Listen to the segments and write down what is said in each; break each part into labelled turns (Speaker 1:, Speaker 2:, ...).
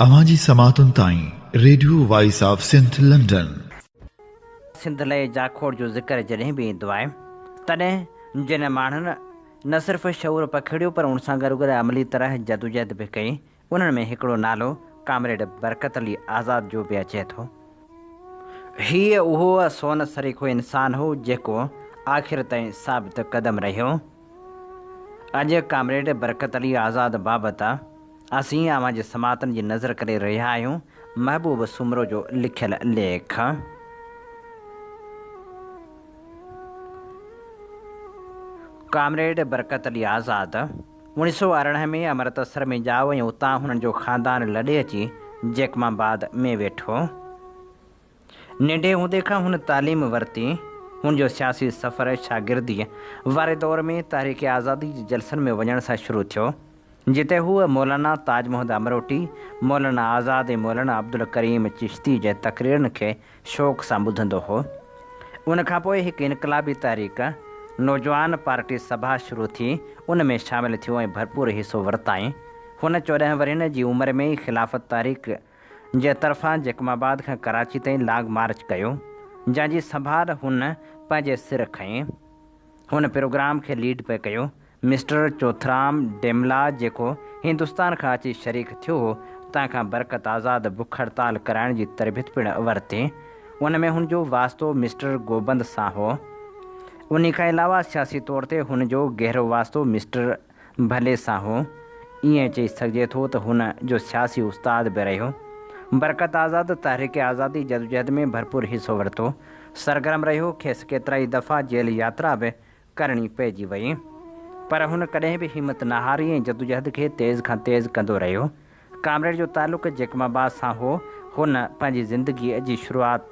Speaker 1: اوهان جي سماعتن تائين radio voice of Sindh London.
Speaker 2: Sindh لئه جاکوڙ جو ذڪر جڏهن به ايندو آهي تڏهن جن ماڻهن نه صرف شعور پکيڙيو پر ان سان گڏوگڏ عملي طرح جدوجهد به ڪئي انهن ۾ هڪڙو نالو ڪامريڊ برڪت علي آزاد جو به اچي ٿو. هيء اهو سون سريکو انسان هو جيڪو آخر تائين ثابت قدم رهيو. اڄ ڪامريڊ برڪت علي آزاد بابت اسين اوهان جي سماعتن جي نظر ڪري رهيا آهيون محبوب سومرو جو لکيل ليک. ڪامريڊ برڪت علي آزاد 1918 ۾ امرتسر ۾ ڄائو ۽ اتان هنن جو خاندان لڏي اچي جيڪب آباد ۾ ويٺو. ننڍي هوندي کان هن تعليم ورتي. هن جو سياسي سفر شاگرديء واري دور ۾ تحريڪ آزادي جي جلسن ۾ وڃڻ سان شروع ٿيو، جتي هو مولانا تاج محمد امروٽي، مولانا آزاد ۽ مولانا عبدالڪريم چشتي جي تقريرن کي شوق سان ٻڌندو هو. ان کان پوء هڪ انقلابي تحريڪ، نوجوان پارٽي سڀا شروع ٿي، ان ۾ شامل ٿيو ۽ ڀرپور حصو ورتائين. هن 14 ورهين جي عمر ۾ ئي خلافت تحريڪ جي طرفان جيڪب آباد کان ڪراچي تائين لانگ مارچ ڪيو، جنهن جي سنڀال هن پنهنجي سر کنئي. هن پروگرام کي ليڊ پئي ڪيو. مسٽر چوئٿرام ڊيملا جيڪو هندستان کان اچي شريڪ ٿيو هو، تنهن کان برڪت آزاد بک هڙتال ڪرائڻ جي تربيت پڻ ورتي. ان ۾ هن جو واسطو مسٽر گوبند سان هو. انهي کان علاوه سياسي طور تي هن جو گهرو واسطو مسٽر ڀلي سان هو. ائين چئي سگهجي ٿو ته هن جو سياسي استاد به رهيو. برڪت آزاد تحريڪ آزادي جدوجهد ۾ ڀرپور حصو ورتو. سرگرم رهيو، کيس ڪيترائي دفعا جيل ياترا به ڪرڻي پئجي وئي. پر هن ڪڏهن به همت نه هاري ۽ جدوجهد کي تيز کان تيز ڪندو رهيو. ڪامريڊ جو تعلق جيڪب آباد سان هو. هن پنهنجي زندگيء جي شروعات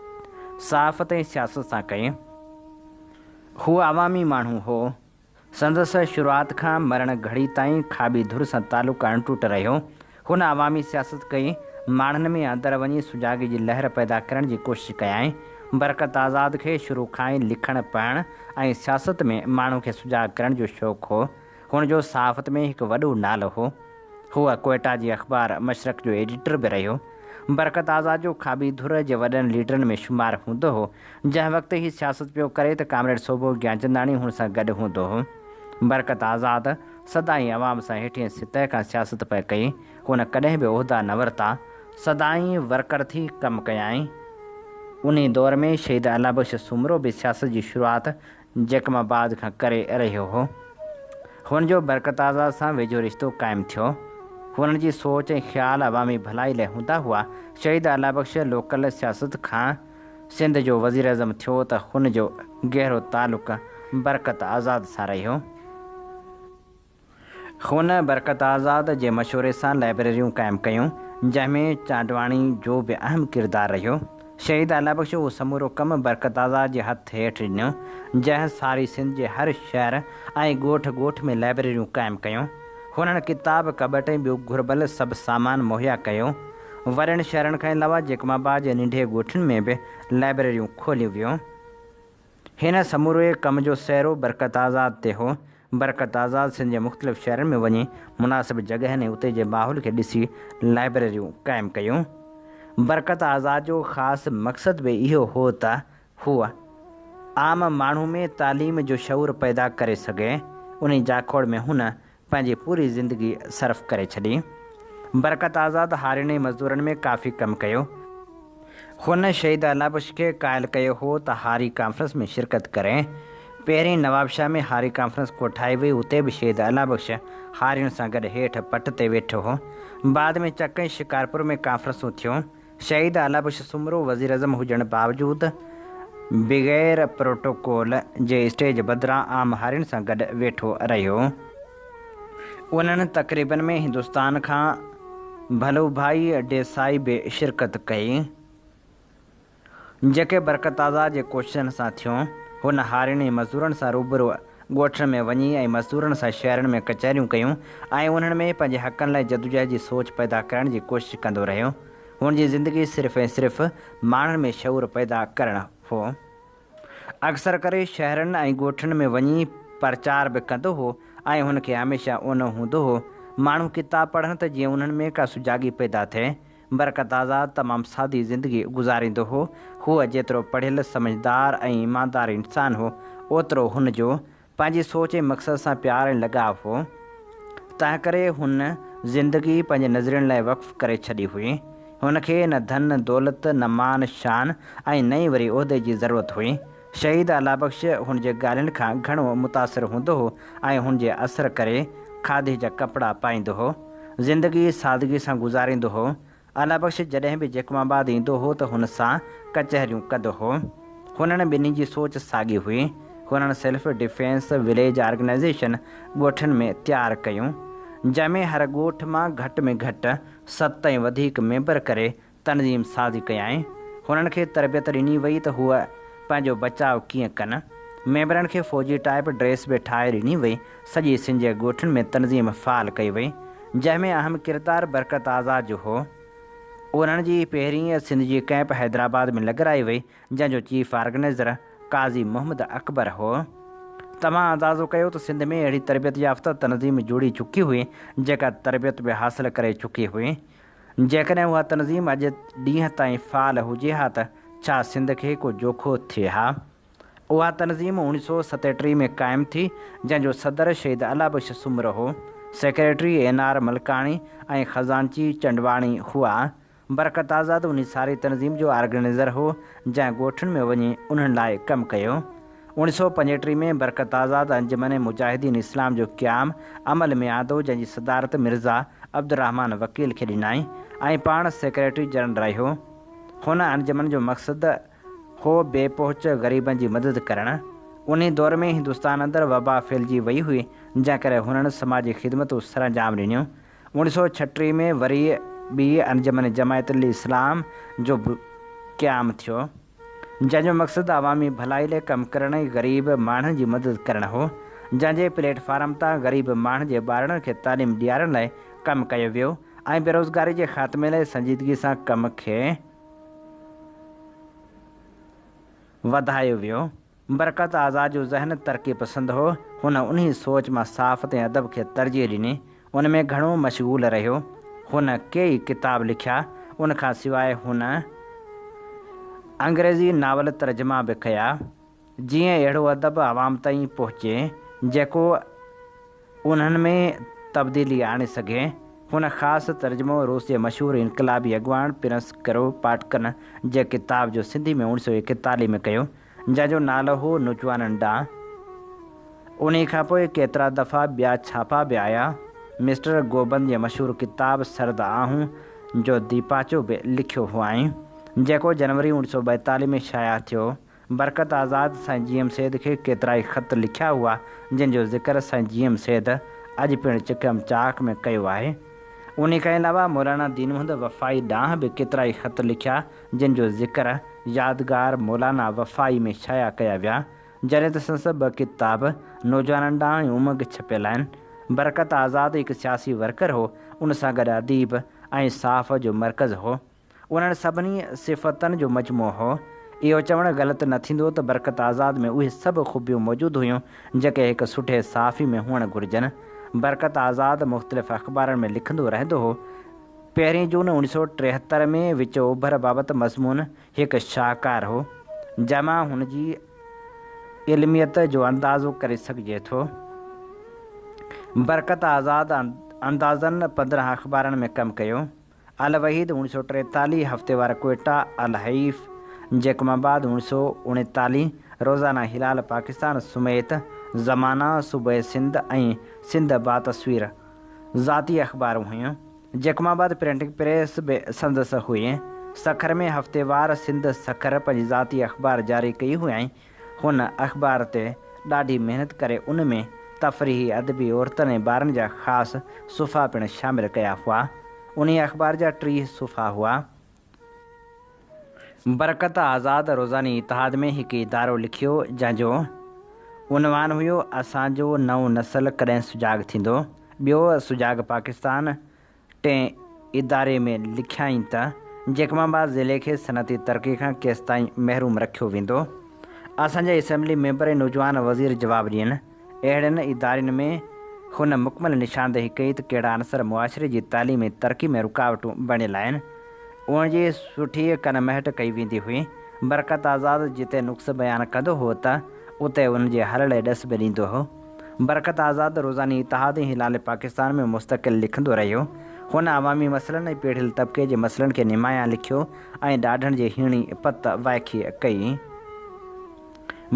Speaker 2: صحافت ۽ سياست سان ڪئي. هو عوامي ماڻهو هو. سندس شروعات کان مرڻ گهڙي تائين کاٻي ڌر سان تعلق اڻٽوٽ رهيو. هن عوامي سياست ڪئي، ماڻهن ۾ اندر وڃي سجاڳي جي لهر پيدا ڪرڻ جي ڪوشش ڪيائين. برڪت آزاد کي شروع کان ئي لکڻ، پڙهڻ ۽ سياست ۾ ماڻهو کي سجاڳ ڪرڻ جو شوق هو. هن جو صحافت ۾ هڪ وڏو نالو هو. هو ڪوئيٽا جي اخبار مشرق جو ايڊيٽر به رهيو. برڪت آزاد جو کاٻي ڌر جي وڏن ليڊرن ۾ شمار هوندو هو. جنهن وقت هي سياست پيو ڪري ته ڪامريڊ سوڀو گيانچنداڻي هن سان گڏ هوندو هو. برڪت آزاد سدائين عوام سان هيٺين سطح کان سياست پئي ڪئي. هن ڪڏهن به عهدا نه ورتا. سدائين ورڪر ٿي ڪم ڪيائين. انهي دور ۾ شهيد الله بخش سومرو به سياست جي شروعات جيڪب آباد کان ڪري رهيو هو. هن جو برڪت آزاد سان ويجهو رشتو قائم ٿيو. هنن جي سوچ ۽ خيال عوامي ڀلائي لاء هوندا هئا. شهيد الله بخش لوڪل سياست کان سنڌ جو وزيراعظم ٿيو ته هن جو گهرو تعلق برڪت آزاد سان رهيو. هن برڪت آزاد جي مشوري سان لائبريريون قائم ڪيون، جنهن ۾ چانڊواڻي جو به اهم ڪردار رهيو. شهيد الله بخش اهو سمورو ڪم برڪت آزاد جي هٿ هيٺ ڏنو، جنهن ساري سنڌ جي هر شهر ۽ ڳوٺ ڳوٺ ۾ لائبريريون قائم ڪيون. هنن ڪتاب، ڪٻٽ ۽ ٻيو گهربل سڀ سامان مهيا ڪيو. وڏن شهرن کان علاوه جيڪب آباد جي ننڍي ڳوٺن ۾ به لائبريريون کوليون ويون. هن سموري ڪم جو سهرو برڪت آزاد تي هو. برڪت آزاد سنڌ جي مختلف شهرن ۾ وڃي مناسب جڳهن ۽ اتي جي ماحول کي ڏسي لائبريريون قائم ڪيون. برڪت آزاد جو خاص مقصد به اهو هو ته هو عام ماڻهو ۾ تعليم جو شعور پيدا ڪري سگهي. انهي جاکوڙ ۾ هن پنهنجي پوري زندگي صرف ڪري ڇڏي. برڪت آزاد هارين ۽ مزدورن ۾ ڪافي ڪم ڪيو. هن شهيد الله بخش کي قائل ڪيو هو ته هاري ڪانفرنس ۾ شرڪت ڪري. پهرين نوابشاهه ۾ هاري ڪانفرنس ڪوٺائي وئي اتي به شهيد الله بخش هارين سان گڏ هيٺ پٽ تي ويٺو هو. بعد ۾ چڪ ۽ شڪارپور ۾ ڪانفرنسون ٿيون. شهيد الله بخش سومرو وزيراعظم هجڻ باوجود بغير پروٽوڪول جي اسٽيج بدران عام هارين سان گڏ ويٺو رهيو. انهن تقريبن ۾ هندستان کان ڀلو ڀائي ڊيسائي به شرڪت ڪئي. جيڪي برڪت آزاد جي ڪوششن سان ٿيون. هن هارين ۽ مزدورن سان روبرو ڳوٺن ۾ وڃي ۽ مزدورن سان شهرن ۾ ڪچهريون ڪيون ۽ انهن ۾ پنهنجي حقن لاء جدوجهد جي سوچ پيدا ڪرڻ جي ڪوشش ڪندو رهيو. هن جي زندگي صرف ۽ صرف ماڻهن ۾ شعور پيدا ڪرڻ هو. اڪثر ڪري شهرن ۽ ڳوٺن ۾ وڃي پرچار به ڪندو هو ۽ هن کي هميشه اونو هوندو هو ماڻهو ڪتاب پڙهن ته جيئن انهن ۾ ڪا سجاڳي پيدا ٿئي. برڪت آزاد تمام سادي زندگي گذاريندو هو. هو جيترو پڙهيل، سمجهدار ۽ ايماندار انسان هو، اوترو هن جو پنهنجي سوچ ۽ مقصد سان پيار ۽ لڳاء هو. تنهنڪري هن زندگي پنهنجي نظرين لاء وقف ڪري ڇڏي هئي. هن کي نه ڌن دولت، نه مان شان ۽ نه ئي وري عهدي جي ضرورت هئي. شهيد الله بخش هن جي ڳالهين کان گهڻو متاثر هوندو هو ۽ هن جي اثر ڪري کاڌي جا ڪپڙا پائيندو هو. زندگي سادگي سان گذاريندو هو. الله بخش جڏهن به جيڪب آباد ايندو هو ته هن سان ڪچهريون ڪندو هو. هنن ٻنهي جي سوچ ساڳي هئي. هنن سيلف ڊفينس وليج آرگنائيزيشن ڳوٺن ۾ تيار ڪيون. جنهن ۾ هر ڳوٺ مان گهٽ ۾ گهٽ ست ۽ وڌيڪ ميمبر ڪري تنظيم سازي ڪيائين. هنن کي تربيت ڏني وئي ته هو پنهنجو بچاء ڪيئن ڪن. ميمبرن کي فوجي ٽائيپ ڊريس به ٺاهي ڏني وئي. سڄي سنڌ جي ڳوٺن ۾ تنظيم فعال ڪئي وئي. جنهن ۾ اهم ڪردار برڪت آزاد جو هو. انهن جي پهرين سنڌ جي ڪئمپ حيدرآباد ۾ لڳرائي وئي، جنهن جو چيف آرگنائيزر قاضي محمد اڪبر هو. توهان اندازو ڪيو ته سنڌ ۾ اهڙي تربيت يافته تنظيم جوڙي چڪي هئي، جيڪا تربيت به حاصل ڪري چڪي هئي. جيڪڏهن اها تنظيم اڄ ڏينهن تائين فعال هجي ها ته ڇا سنڌ کي ڪو جوکو ٿئي ها؟ اها تنظيم اوڻيهه سؤ ستيٽيهه ۾ قائم ٿي، جنهن جو صدر شهيد الله بخش سومرو هو، سيڪريٽري اين آر ملڪاڻي ۽ خزانچي چنڊواڻي هئا. برڪت آزاد انهي ساري تنظيم جو آرگنائيزر هو، جنهن ڳوٺن ۾ وڃي انهن لاء ڪم ڪيو. 1935 ۾ برڪت آزاد انجمن مجاهدين اسلام جو قيام عمل ۾ آندو جنهن جي صدارت مرزا عبدالرحمان وڪيل کي ڏنائين ۽ پاڻ سيڪريٽري جنرل رهيو. هن انجمن جو مقصد هو بي پهچ غريبن جي مدد ڪرڻ. انهي دور ۾ هندستان اندر وبا ڦهلجي وئي هئي جنهن ڪري هنن سماجي خدمتون سرانجام ڏنيون. 1936 ۾ وري ٻي انجمن جماعت الاسلام جو قيام ٿيو. جنهن جو مقصد عوامي ڀلائي لاء ڪم ڪرڻ ۽ غريب ماڻهن جي مدد ڪرڻ هو، جنهن جي پليٽ فارم تان غريب ماڻهن جي ٻارڙن کي تعليم ڏيارڻ لاء ڪم ڪيو ويو ۽ بيروزگاري جي خاتمي لاء سنجيدگي سان ڪم کي وڌايو ويو. برڪت آزاد جو ذهن ترقي پسند هو. هن انهي سوچ مان صحافت ۽ ادب کي ترجيح ڏني. ان ۾ گهڻو مشغول رهيو. هن ڪيئي ڪتاب لکيا. ان کان سواء هن انگريزي ناول ترجما به ڪيا. جيئن اهڙو ادب عوام تائين پهچي، جيڪو انهن ۾ تبديلي آڻي سگهي. هن خاص ترجمو روس جي مشهور انقلابي اڳواڻ پرنس ڪروپاٽڪن جي ڪتاب جو سنڌي ۾ 1941 ۾ ڪيو، جنهن جو نالو هو نوجوانن ڏانهن. انهي کان پوء ڪيترا دفعا ٻيا ڇاپا به آيا. مسٽر گوبند جي مشهور ڪتاب سرد آهون جو ديپاچو به لکيو هئائين، جيڪو جنوري 1942 ۾ شايع ٿيو. برڪت آزاد سائين جي ايم سيد کي ڪيترائي خط لکيا هئا، جن جو ذڪر سائين جي ايم سيد اڄ پڻ چڪم چاڪ ۾ ڪيو آهي. انهي کان علاوه مولانا دين محمد وفائي ڏانهن به ڪيترائي خط لکيا، جن جو ذڪر يادگار مولانا وفائي ۾ شايع ڪيا ويا، جڏهن ته سندس ٻه ڪتاب نوجوانن ڏانهن ۽ امنگ ڇپيل آهن. برڪت آزاد هڪ سياسي ورڪر هو، ان سان گڏ اديب ۽ صحافت جو مرڪز هو. انهن سڀني صفتن جو مجموعو هو. اهو چوڻ غلط نه ٿيندو ته برڪت آزاد ۾ اهي سڀ خوبيون موجود هيون، جيڪي هڪ سٺي صحافي ۾ هئڻ گهرجن. برڪت آزاد مختلف اخبارن ۾ لکندو رهندو هو. پهرين جون 1973 ۾ وچ اوڀر بابت مضمون هڪ شاهڪار هو، جنهن مان هن جي علميت جو اندازو ڪري سگهجي ٿو. برڪت آزاد اندازاً 15 اخبارن ۾ ڪم ڪيو. الوحيد 1943، هفتيوار ڪوئيٽا، الحريف، جيڪب آباد 1939، روزانه هلال پاڪستان سميت زمانه، صبح سنڌ ۽ سنڌ باتصوير ذاتي اخبارون هيون. جيڪب آباد پرنٽنگ پريس به سندس هئي. سکر ۾ هفتيوار سنڌ سکر پنهنجي ذاتي اخبار جاري ڪئي هئائين. هن اخبار تي ڏاڍي محنت ڪري ان ۾ تفريحي، ادبي، عورتن ۽ ٻارن جا خاص صفحا پڻ شامل ڪيا هئا. انهيء اخبار جا 30 صفحا هئا. برڪت آزاد روزاني اتحاد ۾ هڪ ادارو لکيو جنهن جو عنوان هيو اسان جو نئون نسل ڪڏهن سجاڳ ٿيندو؟ ٻيو سجاڳ پاڪستان ٽئين اداري ۾ لکيائين ته جيڪب آباد ضلعي کي صنعتي ترقي کان ڪيستائين محروم رکيو ويندو؟ اسان جا اسيمبلي ميمبر ۽ نوجوان وزير جواب ڏين. اهڙن ادارين ۾ هن مڪمل نشاندهي ڪئي ته ڪهڙا عنصر معاشري جي تعليم ۽ ترقي ۾ رڪاوٽون بڻيل آهن. ان جي سٺي ڪن مهٽ ڪئي ويندي هئي. برڪت آزاد جتي نقص بيان ڪندو هو ته اتي ان جي حل لاء ڏس به ڏيندو هو. برڪت آزاد روزاني اتحاد ۽ هلال پاڪستان ۾ مستقل لکندو رهيو. هن عوامي مسئلن ۽ پيڙهيل طبقي جي مسئلن کي نمايان لکيو ۽ ڏاڍن جي هيڻي پت وائکي ڪئي.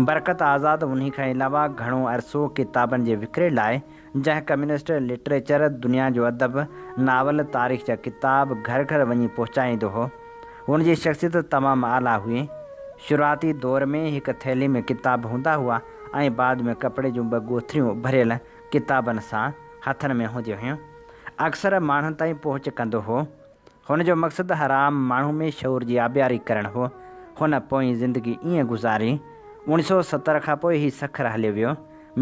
Speaker 2: برڪت آزاد انهي کان علاوه گهڻو عرصو ڪتابن جي وڪري لاء جنهن ڪميونسٽ لٽريچر، دنيا جو ادب، ناول، تاريخ جا ڪتاب گهر گهر وڃي پهچائيندو هو. هن جي شخصيت تمام اعليٰ هئي. شروعاتي دور ۾ هڪ ٿيلهي ۾ ڪتاب هوندا هئا ۽ بعد ۾ ڪپڙي جون ٻه ڳوٿريون ڀريل ڪتابن سان هٿن ۾ هونديون هيون. اڪثر ماڻهن تائين پهچ ڪندو هو. هن جو مقصد هر عام ماڻهو ۾ شعور جي آبياري ڪرڻ هو. هن پوئين زندگي ائين گذاري. اوڻيھ سئو 70 کان پوء هي سکر هليو ويو.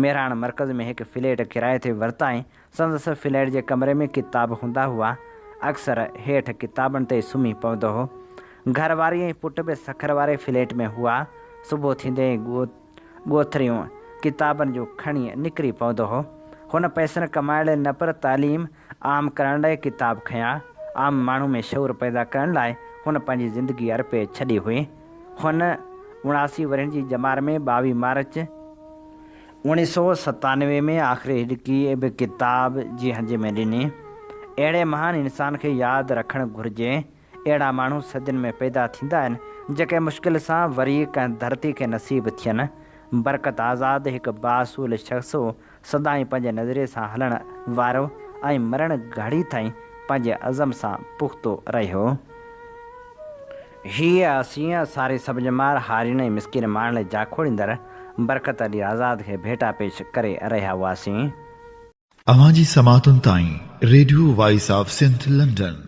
Speaker 2: مهراڻ مرڪز ۾ هڪ فليٽ ڪرائي تي ورتائين. سندس فليٽ جي ڪمري ۾ ڪتاب هوندا هئا. اڪثر هيٺ ڪتابن تي سمهي پوندو هو. گهر واري ۽ پٽ به سکر واري فليٽ ۾ هئا. صبح ٿيندي ئي ڳوٿريون ڪتابن جون کڻي نڪري پوندو هو. هن پئسن ڪمائڻ لاء نه پر تعليم عام ڪرڻ لاء ڪتاب کنيا. عام ماڻهو ۾ شعور پيدا ڪرڻ لاء هن پنهنجي زندگي ارپي ڇڏي هئي. هن 79 ورهين جي ڄمار ۾ 22 مارچ، 1997 ۾ آخري هڏڪي به ڪتاب جي هنج ۾ ڏني. اهڙي مهان انسان کي ياد رکڻ گهرجي. اهڙا ماڻهو صدين ۾ پيدا ٿيندا آهن، جيڪي مشڪل سان وري ڪنهن ڌرتي کي نصيب ٿين. برڪت آزاد هڪ بااصول شخص هو، سدائين پنهنجي نظريي سان هلڻ وارو ۽ مرڻ گهڙي تائين پنهنجي عزم سان پختو رهيو. هيء اسين ساري سڀ ڄمار هارين ۽ مسڪين ماڻهن لاء جاکوڙيندڙ برڪت علي آزاد کي ڀيٽا پيش ڪري رهيا هئاسين.
Speaker 1: اوهان جي سماعتن تائين radio voice of Sindh London.